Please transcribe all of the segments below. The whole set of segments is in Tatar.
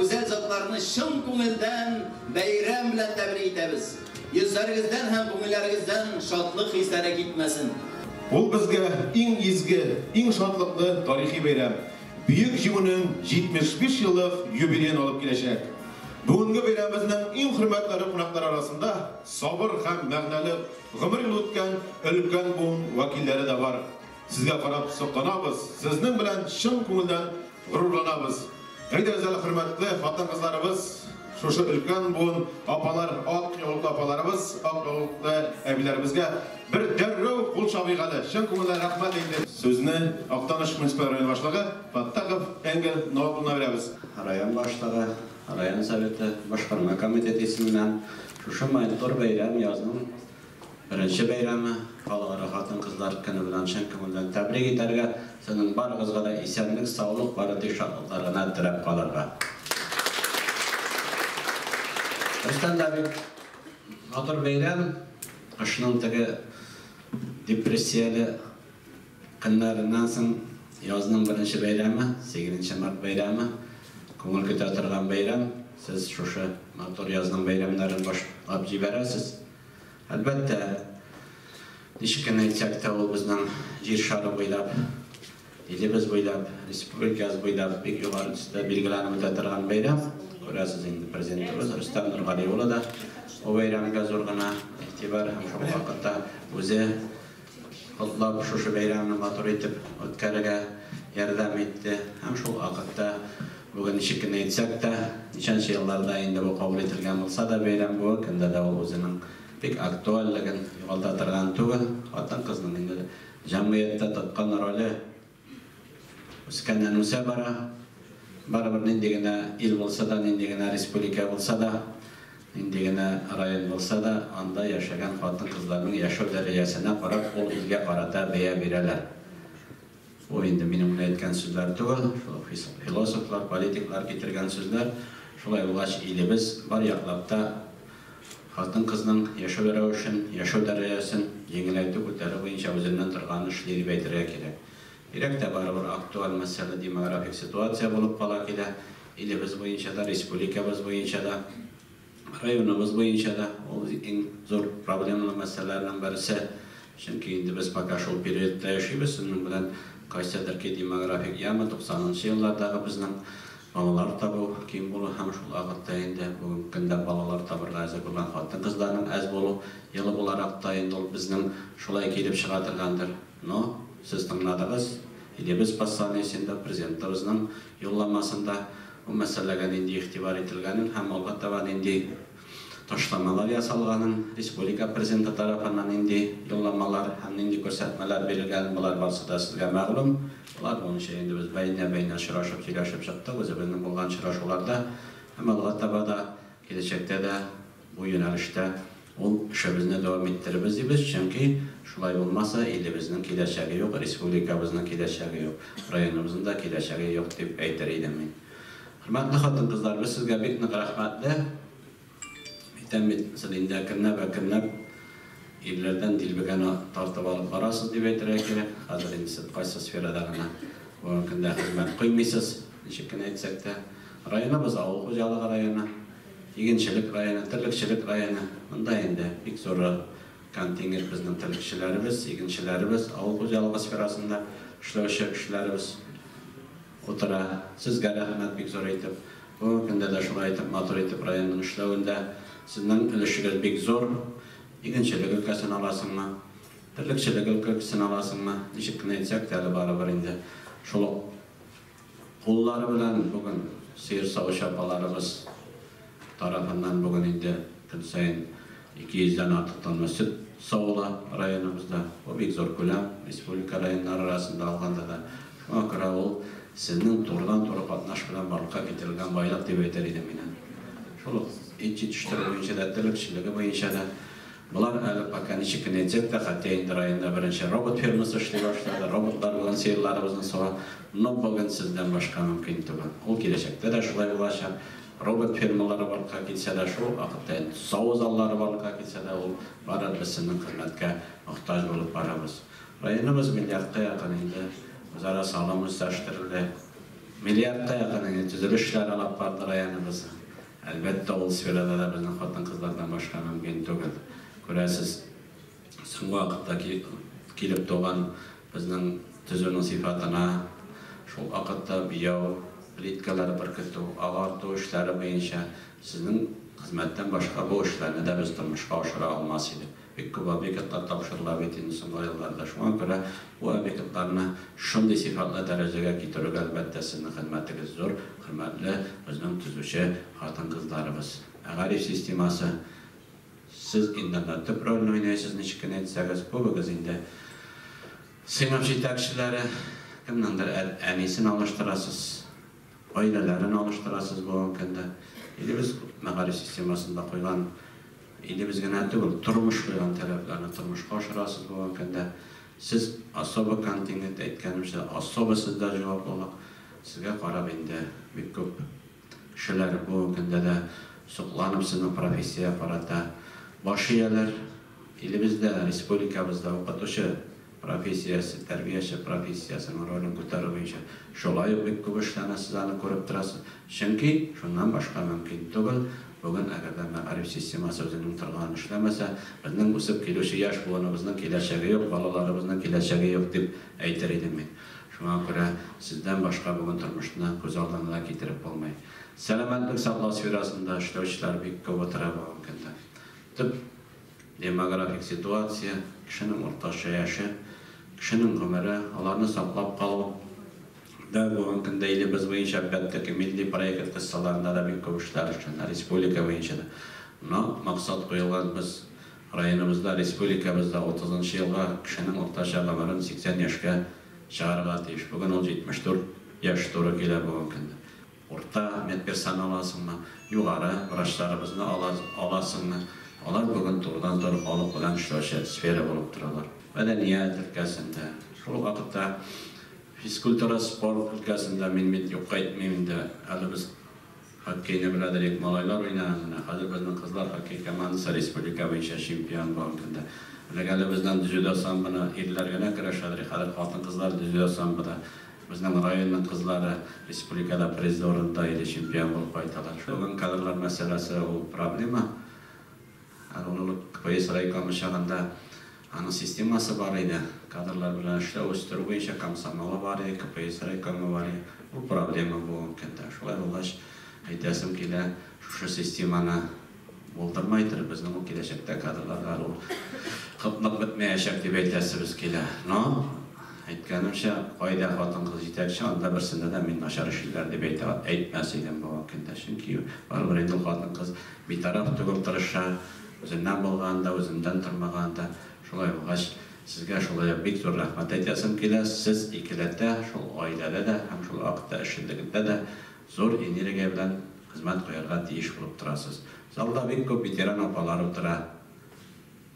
гүзәл затларны чын күңелдән бәйрәм белән тәбрик итәбез. Йөзләрегездән һәм күңелләрегездән шатлык хисләре китмәсен. Ул безгә иң изге, иң шатлыклы тарихи бәйрәм, Бөек Җиңүнең 75 еллык юбилеен алып киләчәк. Бүгенге бәйрәмебезнең иң хөрмәтле кунаклары арасында сабыр һәм мәгънәле гомер юлы үткән өлкән буын вәкилләре дә бар. Сезгә карап сокланабыз, сезнең белән чын күңелдән горурланабыз. Әйдәгез әле, хөрмәтле хатын-кызларыбыз, шушы өлкән буын апалар, ак яулыклы апаларыбыз, ак яулыклы әбиләребезгә бер дәррәү кул чабыйк әле, чын күңелдән рәхмәт әйтеп. Сүзне Актаныш муниципаль районы башлыгы Фаттахов Энгель Навап улына бирәбез. Район башлыгы, район советы, башкарма комитеты исеменнән шушы матур бәйрәм, язның беренче бәйрәме, Халыкара хатын-кызлар көне белән чын күңелдән тәбрик итәргә, сезнең барыгызга да исәнлек, саулык, бары тик шатлыклар гына теләп калырга. Рөстәм дә бик матур бәйрәм, кышның теге депрессияле көннәреннән соң язның беренче бәйрәме, 8 март бәйрәме, күңел көтә торган бәйрәм. Сез шушы матур язның бәйрәмнәрен башлап җибәрәсез. Әлбәттә, ничек кенә әйтсәк тә, ул безнең җир шары буйлап, илебез буйлап, республикабыз буйлап бик югары төстә билгеләнеп үтә торган бәйрәм. Күрәсез инде, президентыбыз Рөстәм Нургали улы да бу бәйрәмгә зур гына игътибар һәм шул вакытта үзе котлап, шушы бәйрәмне матур итеп үткәрергә ярдәм итте. Һәм шул вакытта бүген ничек кенә әйтсәк тә, ничәнче елларда инде бу кабул ителгән булса да, бәйрәм бүгенге көндә дә ул үзенең бик актуальлеген югалта торган түгел. Хатын-кызның инде җәмгыятьтә тоткан роле үскәннән үсә бара. Барыбер нинди генә ил булса да, нинди генә республика булса да, нинди генә район булса да, анда яшәгән хатын-кызларның яшәү дәрәҗәсенә карап, ул илгә карата бәя бирәләр. Бу инде минем генә әйткән сүзләр түгел, шул ук философлар, политиклар китергән сүзләр. Шулай булгач, илебез бар яклап та хатын-кызның яшәү рәвешен, яшәү дәрәҗәсен җиңеләйтү, күтәрү буенча үзеннән торганын эшли дип әйтергә кирәк. Бигрәк тә барыбер актуаль мәсьәлә демографик ситуация булып кала килә. Илебез буенча да, республикабыз буенча да, районыбыз буенча да ул иң зур проблемалы мәсьәләләрнең берсе. Чөнки инде без пока шул периодта яшибез, сезнең белән кайсыдыр ки демографик яма, 90 нчы еллардагы безнең балалар табу ким булу һәм шул вакытта инде бүгенге көндә балалар табырга әзер булган хатын-кызларның әз булу елы буларак та инде ул безнең шулай килеп чыга торгандыр. Но, сез тыңладыгыз, илебез посланиесендә, президентыбызның юлламасында бу мәсьәләгә нинди игътибар ителгәнен һәм алга таба нинди ташламалар ясалганын, республика Президенты тарафыннан нинди юлламалар һәм нинди күрсәтмәләр бирелгәнен, болар барысы да сезгә мәгълүм. Болар буенча инде без бәйнә-бәйнә очрашып, сөйләшеп чыктык үзебезнең булган очрашуларда һәм алга таба да, киләчәктә дә бу юнәлештә ул эшебезне дәвам иттерербез дибез, чөнки шулай булмаса, илебезнең киләчәге юк, республикабызның киләчәге юк, районыбызның да киләчәге юк дип әйтер идем мин. Хөрмәтле хатын-кызлар, без сезгә бик нык рәхмәтле. Әйтәм бит, сез инде әкренләп-әкренләп ирләрдән дилбегәне тартып алып барасыз дип әйтергә кирәк. Хәзер инде сез кайсы сферада гына бүгенге көндә хезмәт куймыйсыз, ничек кенә әйтсәк тә. Районыбыз авыл хуҗалыгы районы. Игенчелек районы, терлекчелек районы. Монда инде бик зур контингент безнең терлекчеләребез, игенчеләребез, авыл хуҗалыгы сферасында эшләүче кешеләребез утыра. Сезгә рәхмәт бик зур итеп. Бүгенге көндә дә шулай итеп матур итеп районның эшләвендә сезнең өлешегез бик зур. Игенчелек өлкәсен аласыңмы, терлекчелек өлкәсен аласыңмы, ничек кенә әйтсәк тә әле барыбер инде шул ук Куллары белән бүген сыер савучы апаларыбыз тарафыннан бүген инде көн саен 200 дән артык тонна сөт савыла районыбызда. Бу бик зур күләм, республика районнары арасында алганда да. Шуңа күрә ул сезнең турыдан-туры катнаш белән барлыкка китерелгән байлык дип әйтер идем мин аны. Шул ук ит җитештерү буенча да, терлекчелеге буенча да. Болар әле пока ничек кенә әйтсәк тә, хәтта инде районда беренче робот фермасы эшли башлады, роботлар бүген сыерларыбызны сава. Но бүген сездән башка мөмкин түгел. Ул киләчәктә дә шулай булачак. Робот фермалары барлыкка килсә дә, шул ук вакытта инде саву заллары барлыкка килсә дә, ул барыбер без сезнең хезмәткә мохтаҗ булып барабыз. Районыбыз миллиардка якын инде үзара салым үзләштерелде. Миллиардка якын инде төзелеш эшләре алып барды районыбыз. Әлбәттә, ул сферада да безнең хатын-кызлардан башка мөмкин түгел. Күрәсез, соңгы вакытта килеп туган безнең төзүнең сыйфатына, шул вакытта буяу, плиткалар беркетү, агарту эшләре буенча сезнең хезмәттән башка бу эшләрне дә без тормышка ашыра алмас идек. Бик күп объектлар тапшырыла бит инде соңгы елларда. Шуңа күрә бу объектларны шундый сыйфатлы дәрәҗәгә китерүгә, әлбәттә, сезнең хезмәтегез зур, хөрмәтле безнең төзүче хатын-кызларыбыз. Мәгариф системасы, сез инде анда төп рольне уйныйсыз, ничек кенә әйтсәгез, күбегез инде сыйныф җитәкчеләре, кемнеңдер әнисен алыштырасыз, гаиләләрен алыштырасыз бүгенге көндә. Илебез мәгариф системасында куйган, илебез генә түгел, тормыш куйган таләпләрне тормышка ашырасыз бүгенге көндә. Сез особо контингент, әйткәнемчә, особо сездә җаваплылык. Сезгә карап инде бик күп кешеләр бүгенге көндә дә сокланып сезнең профессиягә карата баш ияләр. Илебездә, республикабызда укытучы профессиясе, тәрбияче профессиясенең ролен күтәрү буенча шулай ук бик күп эшләнә, сез аны күреп торасыз. Чөнки шуннан башка мөмкин түгел. Бүген әгәр дә мәгариф системасы үзенең торганын эшләмәсә, безнең үсеп килүче яшь буыныбызның киләчәге юк, балаларыбызның киләчәге юк дип әйтер идем мин. Шуңа күрә сездән башка бүген тормышны күз алдына да китереп булмый. Сәламәтлек саклау сферасында эшләүчеләр бик күп утыра бүгенге көндә. Төп демографик ситуация, кешенең уртача яше, кешенең гомере, аларны саклап калу да бүгенге көндә илебез буенча, әлбәттә, милли проект кысаларында да бик күп эшләр эшләнә, республика буенча да. Но максат куелган, без районыбызда, республикабызда 30 елга кешенең уртача гомерен 80 яшькә чыгарырга тиеш. Бүген ул 74 яшь туры килә бүгенге көндә. Урта медперсонал аласыңмы, югары врачларыбызны аласыңмы, алар бүген турыдан-туры халык белән эшләүче сфера булып торалар. Мәдәният өлкәсендә, шул вакытта физкультура, спорт өлкәсендә мин бит юкка әйтмим инде, әле без хоккейны беләдер идек, малайлар уйнаган гына. Хәзер безнең кызлар хоккей командасы республика буенча чемпион бүгенге көндә. Элек әле бездән дзюдо самбоны ирләр генә көрәшәдер, хәзер хатын-кызлар дзюдо самбода безнең районның кызлары республикада призлы урында или чемпион булып кайталар. Бүген кадрлар мәсьәләсе ул проблема. Әле ул КПС райкомы чагында аның системасы бар иде. Кадрлар белән эшләү, үстерү буенча комсомолы бар иде, КПС райкомы бар иде. Ул проблема бүгенге көндә. Шулай булгач, әйтәсем килә, шушы системаны булдырмай торып, безнең ул киләчәктә кадрларга ул кытлык бетмәячәк дип әйтәсебез килә. Но әйткәнемчә, кайда хатын-кыз җитәкче, анда берсендә дә мин начар эшлиләр дип әйтмәс идем бүгенге көндә. Чөнки барыбер инде ул хатын-кыз битараф түгел, тырыша, үзеннән булганда, үзеннән тормаганда. Шулай булгач, сезгә шулай ук бик зур рәхмәт әйтәсем килә. Сез икеләтә шул гаиләдә дә һәм шул вакытта эшчәнлегендә дә зур энергия белән хезмәт куярга тиеш булып торасыз. Залда бик күп ветеран апалар утыра.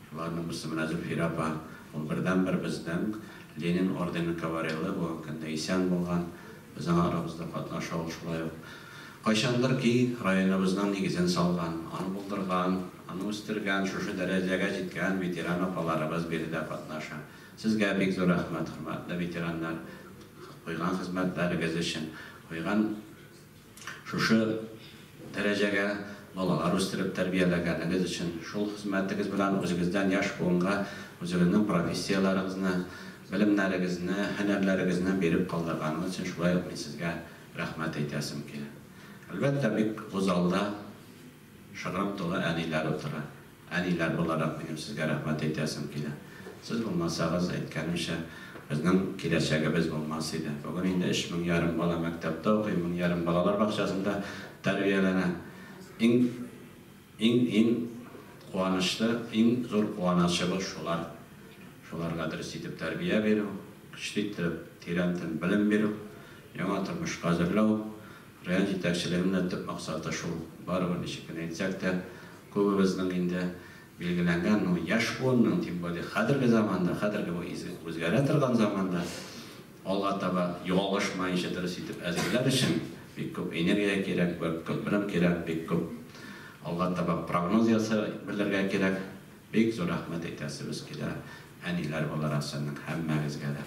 Шуларның берсе менә Зөлфирә апа. Ул бердәнбер безнең Ленин ордены кавалеры, бүгенге көндә исән булган, безнең арабызда катнаша ул шулай ук. Кайчандыр ки районыбызның нигезен салган, аны булдырган, аны үстергән, шушы дәрәҗәгә җиткән ветеран апаларыбыз биредә катнаша. Сезгә бик зур рәхмәт, хөрмәтле ветераннар, куйган хезмәтләрегез өчен, куйган шушы дәрәҗәгә балалар үстереп тәрбияләгәнегез өчен, шул хезмәтегез белән үзегездән яшь буынга үзегезнең профессияләрегезне, белемнәрегезне, һөнәрләрегезне биреп калдырганыгыз өчен шулай ук мин сезгә рәхмәт әйтәсем килә. Әлбәттә, бик бу залда шыгрым тулы әниләр утыра. Әниләр буларак минем сезгә рәхмәт әйтәсем килә. Сез булмасагыз, әйткәнемчә, безнең киләчәгебез булмас иде. Бүген инде 3,5 бала мәктәптә укый, 1,5 балалар бакчасында тәрбияләнә. Иң, иң, иң куанычлы, иң зур куанычыбыз шулар. Шуларга дөрес итеп тәрбия бирү, көчле итеп тирәнтен белем бирү, яңа тормышка әзерләү. Район җитәкчелегенең төп максаты шул. Барыбер ничек кенә әйтсәк тә, күбебезнең инде билгеләнгән, ну, яшь буынның, тем более хәзерге заманда, хәзерге бу үзгәрә торган заманда алга таба ялгышмаенча дөрес итеп әзерләр өчен бик күп энергия кирәк, бик күп белем кирәк, бик күп алга таба прогноз ясый белергә кирәк. Бик зур рәхмәт әйтәсебез килә әниләр буларак сезнең һәммәгезгә дә.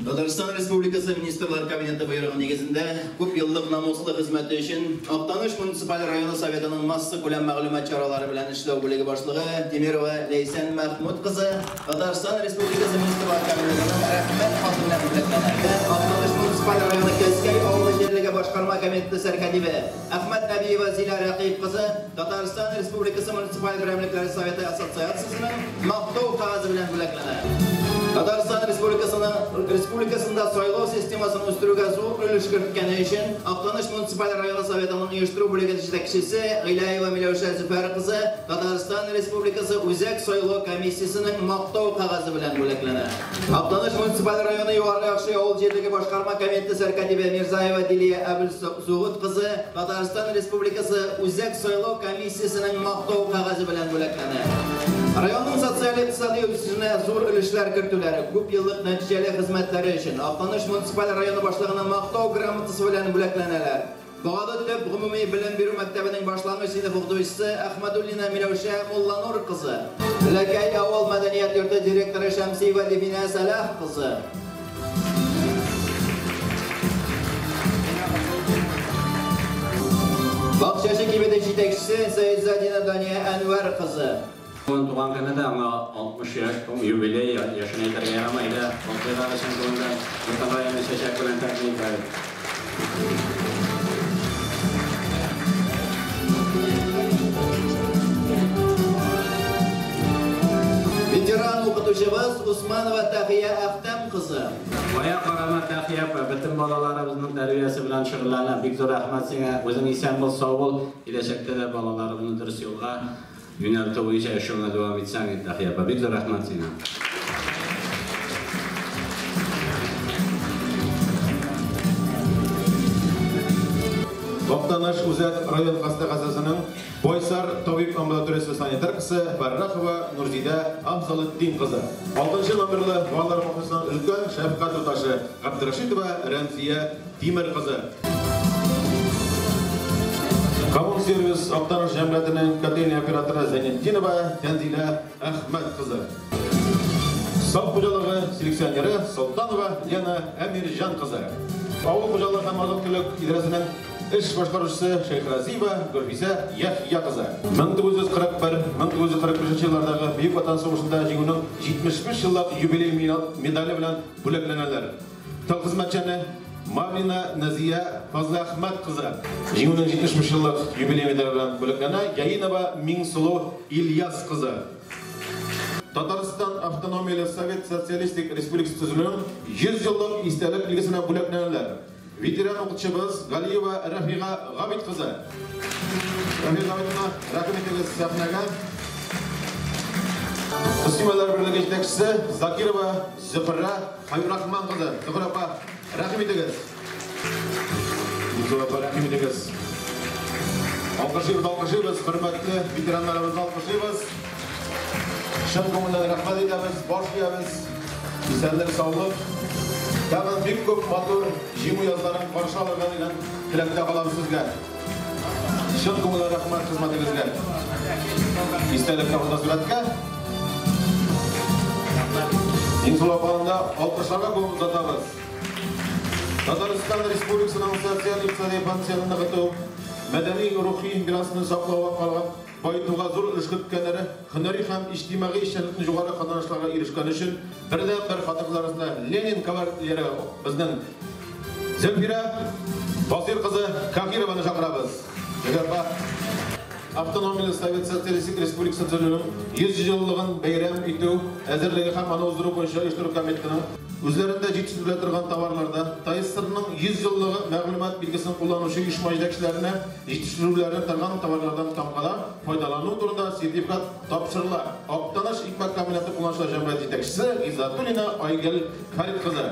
Татарстан Республикасы Министрлар Кабинеты боерыгы нигезендә күп еллык намуслы хезмәте өчен Актаныш муниципаль районы Советының массакүләм мәгълүмат чаралары белән эшләү бүлеге башлыгы Тимирова Ләйсән Мәхмүт кызы Татарстан Республикасы Министрлар Кабинетының рәхмәт хаты белән бүләкләнә. Актаныш муниципаль районы Кәскәй авылы җирлеге башкарма комитеты сәркатибе Әхмәт Нәбиева Зилә Рәкыйп кызы Татарстан Республикасы Муниципаль берәмлекләре Советы Ассоциациясенең мактау кәгазе белән бүләкләнә. Татарстан Республикасында сайлау системасын үстерүгә зур өлеш керткәне өчен Актаныш муниципаль районы Советының оештыру бүлеге җитәкчесе Гыйләева Миләүшә Зөфәр кызы Татарстан Республикасы Үзәк сайлау комиссиясенең мактау кәгазе белән бүләкләнә. Актаныш муниципаль районы Югары Яхшы авыл җирлеге башкарма комитеты сәркатибе Мирзаева Дилия Әбелсугут кызы Татарстан Республикасы Үзәк сайлау комиссиясенең мактау кәгазе белән бүләкләнә. Районның социаль-икътисади үсешенә зур өлешләр кертүләре, күп еллык нәтиҗәле хезмәтләре өчен Актаныш муниципаль районы башлыгының мактау грамотасы белән бүләкләнәләр. Богады төп гомуми белем бирү мәктәбенең башлангыч сыйныф укытучысы Әхмәдуллина Миләүшә Мулланур кызы, Ләкәй авыл мәдәният йорты директоры Шәмсиева Дифинә Сәлах кызы. Бакчачы кибете җитәкчесе Сәйдзадина Дания Әнвәр кызы. Туган көне дә аңа 60 яшь юбилей яшен әйтергә ярамый иде. Бакчалар өчен күңелдән бөтен районны чәчәк белән тәэмин итәбез. Ветеран укытучыбыз Усманова Тәхия Әхтәм кызы. Бая карама Тәхия апа бөтен балаларыбызның тәрбиясе белән шөгыльләнә. Бик зур рәхмәт сиңа. Үзең исән бул, сау бул. Киләчәктә дә балаларыбызны дөрес юлга юнәлтү буенча эшеңне дәвам итсәң, Тәхия апа, бик зур рәхмәт сиңа. Актаныш Үзәк район хастаханәсенең Байсар табиб амбулаториясе санитаркасы Фәррахова Нурзидә Афзалетдин кызы. 6 номерлы балалар бакчасының өлкән шәфкать туташы Габдрашитова Рәмзия Тимер кызы. Коммунсервис Актаныш җәмгыятенең котельный операторы Зәйнетдинова Тәнзилә Әхмәт кызы. Сак хуҗалыгы селекционеры Солтанова Лена Әмирҗан кызы. Авыл хуҗалыгы һәм азык-төлек идарәсенең эш башкаручысы Шәйхразиева Гөлфисә Яхъя кызы. 1941-1945 еллардагы Бөек Ватан сугышында җиңүнең 75 еллык юбилей медале белән бүләкләнәләр. Тыл хезмәтчәне Мавлина Назия Фазлыәхмәт кызы. Җиңүнең 75 еллык юбилей медале белән бүләкләнә Яинова Миңсылу Ильяс кызы. Татарстан Автономияле Совет Социалистик Республикасы төзелүенең 100 еллык истәлек билгесенә бүләкләнәләр. Ветеран укытучыбыз Галиева Рафига Габит кызы. Рафига Габитовна, рәхим итегез сәхнәгә. Мөслимәләр берлеге җитәкчесе Закирова Зөфәрә Хәйрахман кызы. Зөфәрә апа, рәхим итегез. Зөфәрә апа, рәхим итегез. Алкышлыйбыз, алкышлыйбыз, хөрмәтле ветераннарыбызны алкышлыйбыз. Чын күңелдән рәхмәт итәбез, баш иябез. Исәнлек, саулык. Тагын бик күп матур җиңү язларын каршы алырга дигән теләктә калабыз сезгә. Чын күңелдән рәхмәт хезмәтегезгә. Истәлеккә фотосурәткә. Иң апалында алкышларга күмеп озатабыз. Татарстан Республикасының социаль-икътисади потенциалын ныгыту, мәдәни рухи мирасны саклауга караган баетуга зур өлеш керткәннәре, һөнәри һәм иҗтимагый эшчәнлекне югары казанышларга ирешкән өчен бердән-бер хатын-кызлар арасында Ленин кавалеры безнең Зөлфирә Басир кызы Кахированы чакырабыз. Зөлфирә Автономияле Совет Социалистик Республикасы төзелүенең 100 еллыгын бәйрәм итү әзерлеге һәм аны уздыру буенча оештыру комитетының үзләрендә җитештерелә торган товарларда ТАССРның 100 еллыгы мәгълүмат билгесен кулланучы оешма җитәкчеләренә җитештерүләрен торган товарлардан тамгада файдалану турында сертификат тапшырыла. Актаныш икмәк комбинаты кулланучылар җәмгыяте җитәкчесе Гизатуллина Айгөл Фәрит кызы.